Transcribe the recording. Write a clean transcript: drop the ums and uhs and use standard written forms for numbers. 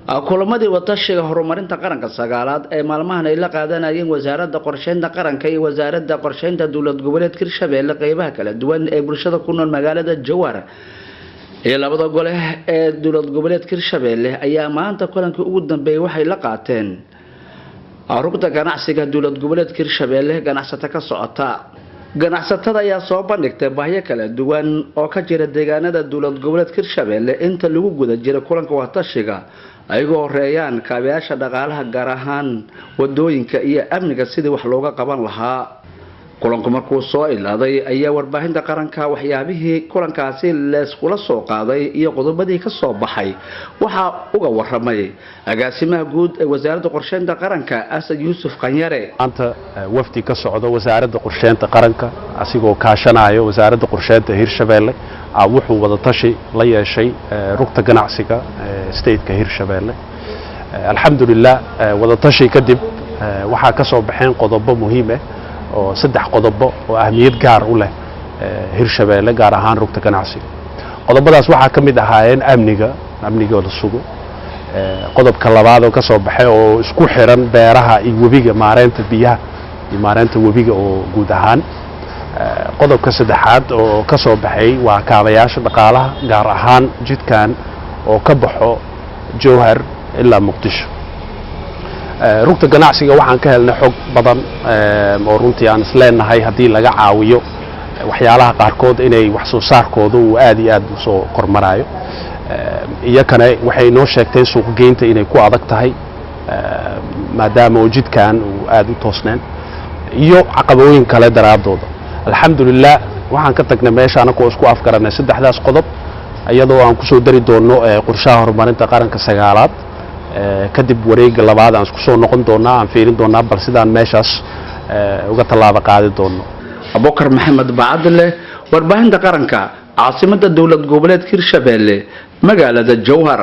Kulamadii watashiga horumarinta qaranka sagaalaad ee maalmahan ay la qaadanayeen Wasaaradda Qorsheynta Qaranka iyo Wasaaradda Qorsheynta Dowlad Goboleedka Hirshabelle qeybaha kala duwan ee bulshada ku nool magaalada Jowhar iyo labada gole ee dowlad goboleedka Hirshabelle ayaa maanta kulankii ugu dambeeyay waxay la qaateen rugta ganacsiga dowlad goboleedka Hirshabelle. Ganacsato ka socota ganacsatada ayaa soo bandhigtay baahyo kala duwan oo ka jira deegaanada dowlad goboleedka Hirshabelle inta lagu guda jira kulanka watashiga, ayagoo horeeyaan kaabayaasha dhaqaalaha, gaar ahaan wadooyinka iyo amniga, sidii wax looga qaban lahaa. Kulanku markuu soo ilaaday ayaa warbaahinta qaranka waxyaabihii kulankaasi leeskula soo qaaday iyo qodobadii ka soo baxay waxaa uga waramay agaasimaha guud ee Wasaaradda Qorsheynta Qaranka, Asad Yuusuf Qanyare. Maanta wafdi ka socdo Wasaaradda Qorsheynta Qaranka, asigoo kaashanayo Wasaaradda Qorsheynta Hirshabeelle, wuxuu wadatashi la yeeshay rugta ganacsiga stateka Hirshabeelle. Alxamdulilah, wadatashi kadib waxaa ka soo baxeen qodobo muhiim ah oo saddex qodobo oo ahmiyad gaar u leh Hirshabeelle, gaar ahaan rugta ganacsiga. Qodobadaas waxaa ka mid ahaayeen amniga, amnigoo la sugo. Qodobka labaad oo ka soo baxay oo isku xiran beeraha iyo webiga, maareynta biyaha iyo maareynta webiga oo guud ahaan. Qodobka saddexaad oo ka soo baxay waa kaabayaasha dhaqaalaha, gaar ahaan jidkan oo ka baxo Jowhar ilaa Muqdisho. Rugta ganacsiga waxaan ka helnay xog badan oo runtii aan isleenahay haddii laga caawiyo waxyaalaha qaarkood inay wax soo saarkooda uu aad iyo aad usoo kormarayo. Iyakana waxay noo sheegteen suuqgeynta inay ku adag tahay, maadaama oo jidkan uu aad u toosneen iyo caqabooyin kale daraadooda. Alxamdulilah, waxaan ka tagnay meesha anagoo isku afgaranay saddexdaas qodob, iyadoo aan kusoo dari doonno qorshaha horumarinta qaranka sagaalaad. Kadib wareegga labaad aan isku soo noqon doonaa, aan fiirin doonaa bal sidaan meeshaas uga tallaabo qaadi doono. Abubakar Maxamed Bacadle, warbaahinta qaranka, caasimada dowlad goboleedka Hirshabelle, magaalada Jowhar.